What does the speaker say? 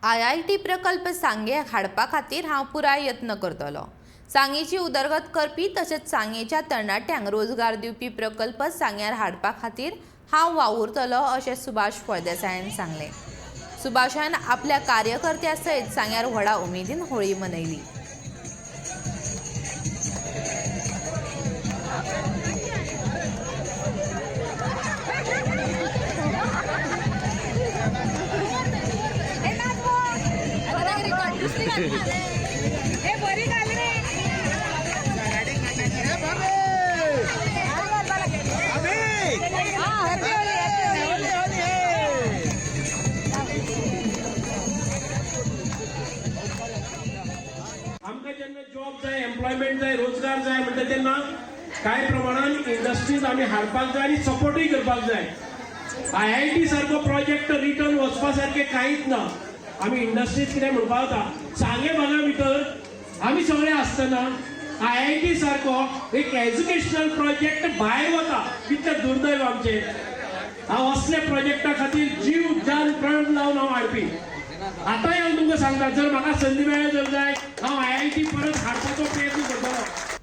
IIT प्रकल्प सांगे हाडपा खातीर हांव पुराय यत्न करतलो. सांगेची उदरगत करपी तशेंच सांगेच्या तरणाट्यांक रोजगार दिवपी प्रकल्प सांग्यार हाडपा खातीर हांव वावुरतलो अशें सुभाष फळदेसायान सांगलें. सुभाषान आपल्या कार्यकर्त्या सयत सांग्यार व्हडा उमेदीन होळी मनयली. हे बरी घाल रे. हा, happy Holi, happy Holi. आमकां जेन्ना जॉब जाय, एम्प्लॉयमेंट जाय, रोजगार जाय म्हणटा तेन्ना कांय प्रमाणान इंडस्ट्रीज आमी हाडपाक जाय आनी सपोर्टूय करपाक जाय. आयआयटी सारको प्रोजेक्ट रिटर्न वचपा सारकें कांयच ना. आमी इंडस्ट्रीज कितें म्हणपाक वता, सांगे भागा भितर आमी सगळे आसतना आयआयटी सारको एक एज्युकेशनल प्रोजेक्ट भायर वता, कितलें दुर्दैव आमचें. हांव असल्या प्रोजेक्टा खातीर जीव जान प्राण लावन हांव हाडपी. आतांय हांव तुमकां सांगता, जर म्हाका संदी मेळ्ळी जर जाय, हांव आयआयटी परत हाडपाचो प्रयत्न करतलो.